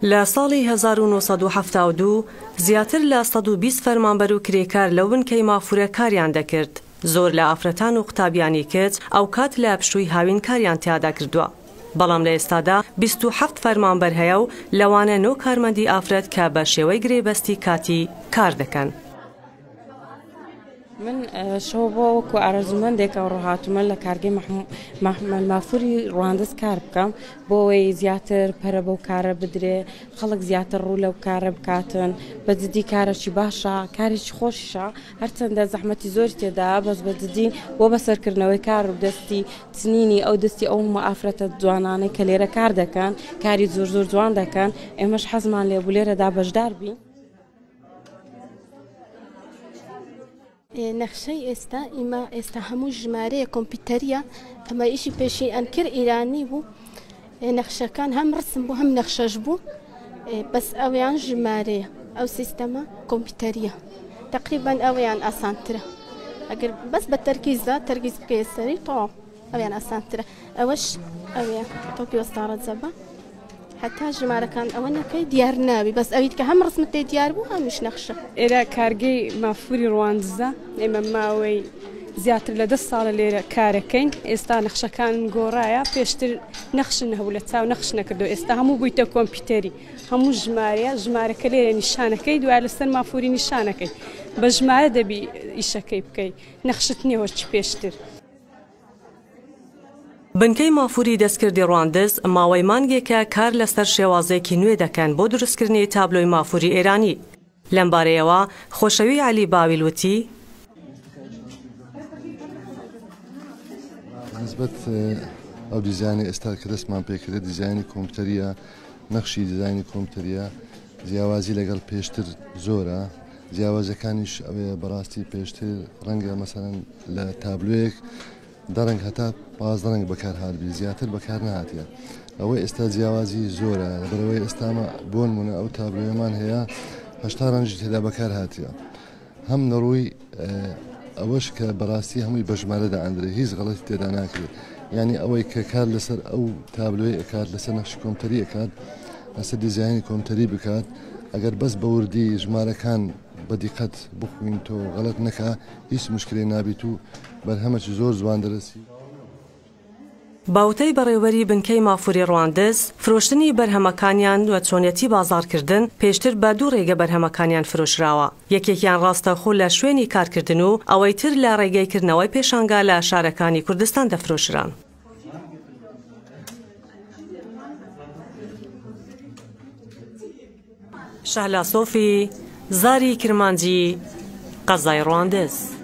لە ساڵی 1972 زیاتر لە 120 فەرمانبەر و کرێکار لەو بنکەی مافوورە کاریان دەکرد. زۆر لە ئافرەتان و قوتابیانی کچ ئەوکات لە پشووی هاوین کاریان تیادا کردووە. بەڵام لە ئێستادا 27 فەرمانبەر هەیە و لەوانە 9 کارمەندی ئافرەت کە بە شێوەی گرێبەستی کاتی کار دەکەن. من شەو بۆ وەکو ئارەزوومەندێک ئەوڕۆ هاتوومە لە کارگەی مافوری ڕواندز کار بکەم بۆ ئەوەی زیاتر پەرە بەو کارە بدرێ خەڵک زیاتر ڕوو لەو کارە بکاتن بە جدی کارێکی باشە کارێکی خۆشیشە هەرچەندە زەحمەتی زۆری تێدا بەس بە جدی بۆ بەسەرکردنەوەی کار و دەستی چنینی ئەو دەستی ئەو هەموو ئافرەتە جوانانەی کە لێرە کار دەکەن کاری زۆر زۆر جوان دەکەن ئێمەش حەزمان لێ بوو لێرەدا بەشدار بین. نەخشەی ئێستا ئیمە ئێستا هەموو ژمارەیە کۆمپیوتەریە ئەمە ئیشی پێشی ئەنکر ئیرانی بوو نەخشەکان هەم ڕسم بوو هەم نەخشەش بوو بەس ئەویان ژمارەیە ئەو سیستەمە کۆمپیوتەریە تقریبا ئەویان ئاسانترە ئەگەر بەس بە تەرکیزە تەرگیز بکەیە سەری تەواو ئەویان ئاسانترە ئەوەش ئەوەیە تۆپی وەستا ڕەجەبە هەتا ژمارەکان ئەوە نەکەی دیار نابی بەس ئەویت کە هەم ڕسمت لێ دیار بوو هەمیش نەخشە. ئێرە کارگەی مافوری ڕواندزە، ئێمە ماوەی زیاتر لە 10 ساڵە لێرە کارەکەین، ئێستا نەخشەکان گۆڕایە، پێشتر نەخش نەبوو لە چاو نەخش نەکردەوە، ئێستا هەموو بوویتە کۆمپیوتەری، هەموو ژمارەیە، ژمارەکە لێرە نیشانەکەی دوای لەسەر مافوری نیشانەکەی بە ژمارە دەبی ئیشەکەی بکەی، نەخشت نییە وەکی پێشتر. بنکەی مافوری دەستکردی ڕواندز ماوەی مانگێکە کار لەسەر شێوازێکی نوێ دەکەن بۆ دروستکردنی تابلۆی مافوری ئێرانی. لەمبارەیەوە خۆشەوی عەلی باویل وتی، بەنسبەت ئەو دیزاینەی ئێستا کە دەستمان پێکردە دیزاینی کۆمپیوتەریە، نەخشی دیزاینی کۆمپیوتەریە، جیاوازی لەگەڵ پێشتر زۆرە، جیاوازیەکانیش ئەوەیە بەڕاستی پێشتر ڕەنگە مەسەلەن لە تابلۆیەک دە ڕەنگ هەتا 15 ڕەنگ بەکار هاتبی زیاتر بەکار نەهاتیە ئەوەی ئێستا جیاوازی زۆرە لەبەرئەوەی ئێستامە بۆ نمونە ئەو تابلۆیەمان هەیە 80 ڕەنگی تێدا بەکار هاتیە هەم لە ڕووی ئەوەش کە بەڕاستی هەمووی بە ژمارە دائەندرێ هیچ غەڵەتی تێدا ناکرێت یعنی ئەوەی کە کار لەسەر ئەو تابلۆی ئەکات لەسەر نەخشی کۆمپیوتەری ئەکات لەسەر دیزاینی کۆمپیوتەری بکات ئەگەر بەس بە وردی ژمارەکان بە دیقەت بخوینتەوە غەڵەت نەکا هیچ مشکلەی نابیت و بەرهەمەکی زۆر جوان دەرەسی. بە وتەی بەڕێوبەری بنکەی مافوری ڕواندز، فرۆشتنی بەرهەمەکانیان و چۆنیەتی بازاڕکردن، پێشتر بە دوو ڕێگە بەرهەمەکانیان فرۆشراوە، یەکێکیان ڕاستەوخۆ لە شوێنی کارکردن و ئەوەی تر لە ڕێگەی کردنەوەی پێشانگا لە شارەکانی کوردستان دەفرۆشران. شەهلا سۆفی، زاری کرمانجی، قەزای ڕواندز.